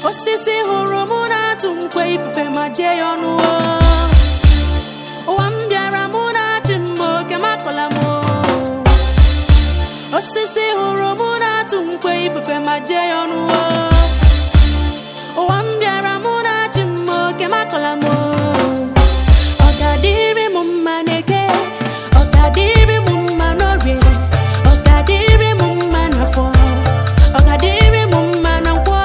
Osisi hụrụ mụ na-atụ nkwe ifufe ma jee ya ọnụ o. Ụwa m bịara mụ na-achị m oke makọla m o. Osisi hụrụ mụ na-atụ nkwe ifufe ma jee ya ọnụ o. Ụwa m bịara mụ na-achị m oke makọla m o. Ọ ga-adịrị m mma n'eke, ọ ga-adịrị m mma n'orie, ọ ga-adịrị m mma n'afọ, ọ ga-adịrị m mma na nkwọ.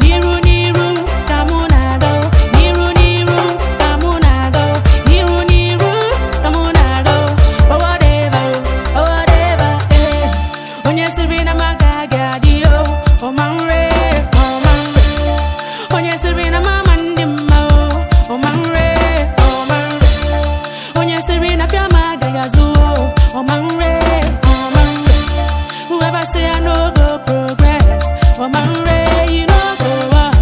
N'iru n'iru ka mụ na-aga, n'iru n'iru ka mụ na-aga, n'iru n'iru ka mụ na-aga. Forward ever, forward ever, eh. Onye sịrị na m agaghị adị o, ọma nre, ọma nre. Onye sịrị na mama ndị mma o, ọma nre, ọma nre. Onye sịrị na afịa m agaghị azụ o, ọma nre, ọma nre. Whoever say I no go progress, ọma nre, you no go up.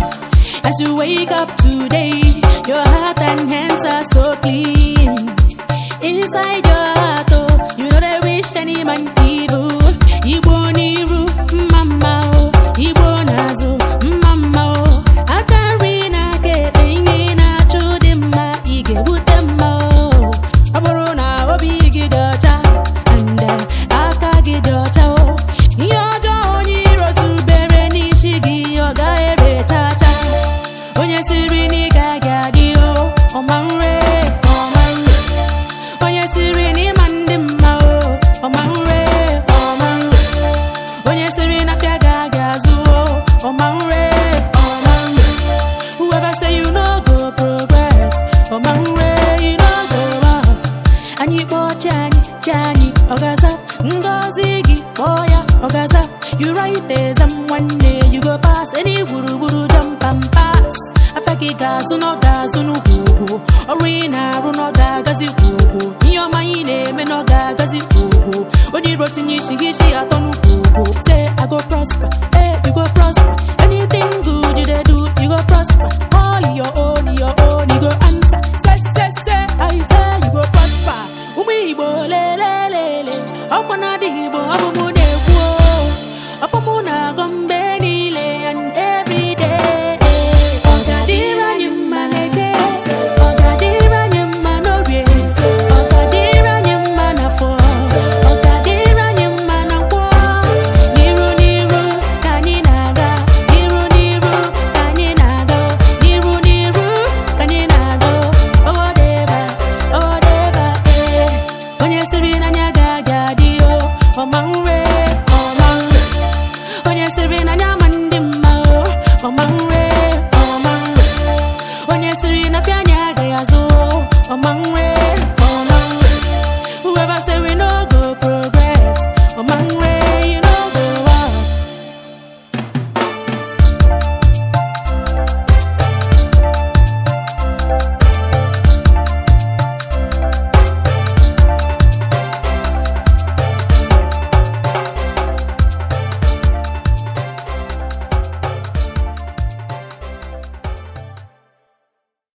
As you wake up today, your heart and hands are so clean. Inside your heart, oh, you know they wish any man evil. Igbo n'iru, mama oh, Igbo n'azụ, mama oh. Aka nri na aka ekpe, ihe ị na-achụ dị mma, ị ga-ebute mma oh. Ọ bụrụ na obi gị dị ọcha, and aka gị dị ọcha oh. Ihe ọjọọ onye iro zubere n'isi gị, ọ gaghị ere cha cha. Onye siri na ị gaghị adị o, ọma nre, ọma nre. Onye siri na ịma ndị mma o, ọma nre, ọma nre. Onye siri na afịa gaghị azụ o, ọma nre, ọma nre. Whoever say you no go progress, ọma nre, you no go up. Anyị kpọọ chi anyị, chi anyị, ọ ga-aza. Ngọzi gị kpọọ ya, ọ ga-aza. You write exam nwanne, you go pass. Any gburugburu jump and pass. Afịa gị ga-azụ na ọ ga-azụ n'ugwu ugwu. Ọrụ ị na-arụ na ọ ga-agazi ugwu. Ihe ọma ị na-eme na ọ ga-agazi ugwu. Onye iro tinye isi gị isi atọ n'ukwu ugwu. Say I go prosper.